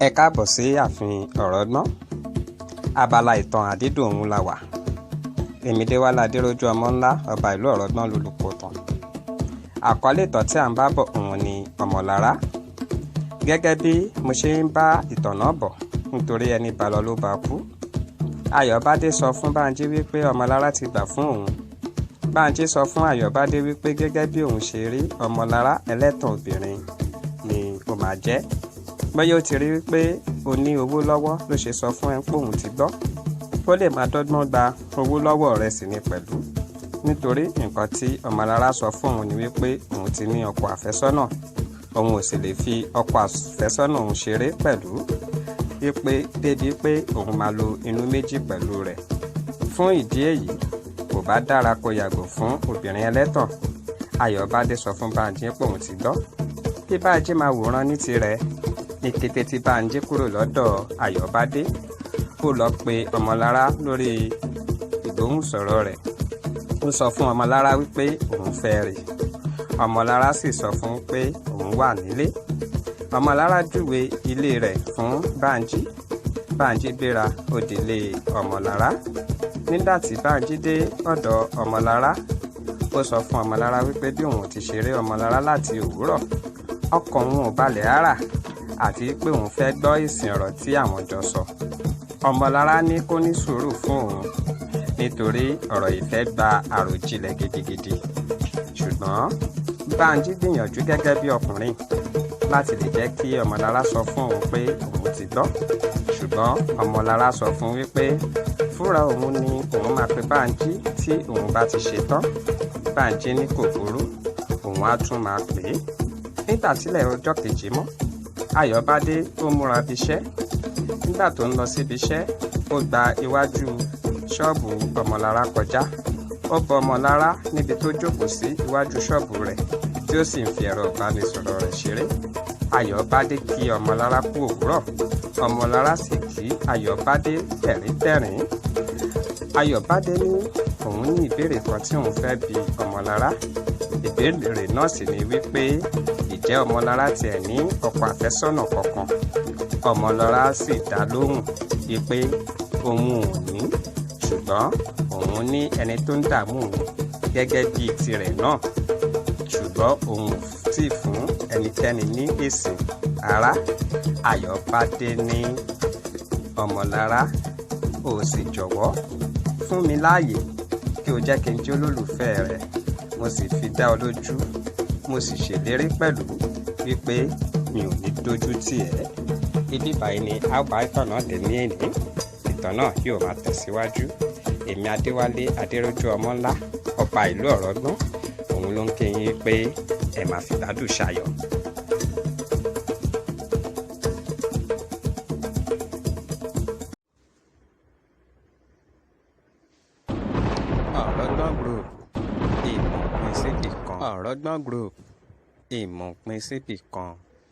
Ẹ káàbọ̀ sí ààfin Ọ̀rọ̀gbọ́n. Abala ìtàn àdídùn òun la wà. Èmi Déwálé Adéròjú ọmọ ńlá ọba ìlú Ọ̀rọ̀gbọ́n lolùkọ́ tàn. Àkọlé ìtàn tí à ń bá bọ̀ òun ni Ọmọlára. Gẹ́gẹ́ bí mo ṣe ń bá ìtàn náà bọ̀, nítorí ẹni bá lọ ló bá kú. Ayọ̀bádé sọ fún Bánjí wípé Ọmọlára ti gbà fún òun. Bánjí sọ fún Ayọ̀bádé wípé gẹ́gẹ́ bí òun ṣe rí Ọmọlára, ẹlẹ́tàn obìnrin ni ó máa jẹ́. Bóyá ó ti rí wípé o ní owó lọ́wọ́ ló ṣe sọ fún ẹ pé òun ti gbọ́. Ó lè máa dọ́gbọ́n gba owó lọ́wọ́ rẹ̀ sì ni pẹ̀lú. Nítorí nǹkan tí Ọmọlára sọ fún òun ni wípé òun ti ní ọkọ àfẹ́sọ́nà. Òun ò sì lè fi ọkọ àfẹ́sọ́nà òun ṣeré pẹ̀lú. Wípé débi pé òun máa lo inú méjì pẹ̀lú rẹ̀. Fún ìdí èyí, kò bá dára kó yàgò fún obìnrin ẹlẹ́tàn. Ayọ̀bádé sọ fún Bánjí pé òun ti gbọ́. Bí Bánjí máa wòran ní tirẹ̀, ní kété tí Bánjí kúrò lọ́dọ̀ Ayọ̀bádé, ó lọ pe Ọmọlára lórí ìgbóhùnsọ̀rọ̀ rẹ̀. Ó sọ fún Ọmọlára wípé òun fẹ́ rí. Ọmọlára sì sọ fún un pé òun wà nílé. Ọmọlára júwe ilé rẹ̀ fún Bánjí. Bánjí gbéra ó délé Ọmọlára. Nígbà tí Bánjí dé ọ̀dọ̀ Ọmọlára, ó sọ fún Ọmọlára wípé bí òun ti ṣeré Ọmọlára láti òwúrọ̀, ọkàn òun ò balẹ̀ rárá àti pé òun fẹ́ gbọ́ ìsìn ọ̀rọ̀ tí àwọn jọ sọ. Ọmọlára ní kó ní sùúrù fún òun nítorí ọ̀rọ̀ ìfẹ́ gba àròjinlẹ̀ gidigidi. Ṣùgbọ́n Bánjí gbìyànjú gẹ́gẹ́ bí ọkùnrin láti lè jẹ́ kí Ọmọlára sọ fún òun pé òun ti gbọ́. Ṣùgbọ́n Ọmọlára sọ fún wípé fúnra òun ni òun máa pe Bánjí tí òun bá ti ṣe tán. Bánjí ní kò burú, òun á tún máa pè é. Nígbà tílẹ̀ ọjọ́ kejì mọ́, Ayọ̀bádé ó múra bíṣẹ́. Nígbà tó ń lọ síbi iṣẹ́, ó gba iwájú ṣọ́ọ̀bù Ọmọlára kọjá. Ó bá Ọmọlára níbi tó jókòó sí iwájú ṣọ́ọ̀bù rẹ̀ tí ó sì ń fi ẹ̀rọ ìbánisọ̀rọ̀ rẹ̀ ṣeré. Ayọ̀bádé kí Ọmọlára kú òwúrọ̀. Ọmọlára sì kí Ayọ̀bádé tẹ̀ríntẹ̀rín. Ayọ̀bádé ní òun ní ìbéèrè kan tí òun fẹ́ bi Ọmọlára. Ìbéèrè náà sì ni wípé ìjẹ́ Ọmọlára tiẹ̀ ní ọkọ àfẹ́sọ́nà kankan. Ọmọlára sì dá lóhùn wípé òun ò ní, ṣùgbọ́n òun ní ẹni tó ń dààmú òun gẹ́gẹ́ bí tirẹ̀ náà. Ṣùgbọ́n òun ò tíì fún ẹnikẹ́ni ní èsì rárá. Ayọ̀bádé ní Ọmọlára, ó sì jọ̀wọ́ fún mi láàyè kí o jẹ́ kí n jẹ́ olólùfẹ́ rẹ. Mo sì fi dá ọ lójú, mo sì ṣèlérí pẹ̀lú wípé mi ò ní dójú tì ẹ́. Ibi báyìí ni a ó bá ìtàn náà dé ní èní. Ìtàn náà yóò máa tẹ̀síwájú. Èmi Adéwálé Adéròjú ọmọ ńlá ọba ìlú Ọ̀rọ̀gbọ́n, òun ló ń kí yín pé ẹ máa fi gbádùn ṣayọ̀. Ọ̀rọ̀gbọ́n Group, ìmọ̀ pín síbì kan. Ọ̀rọ̀gbọ́n Group, ìmọ̀ pín síbì kan.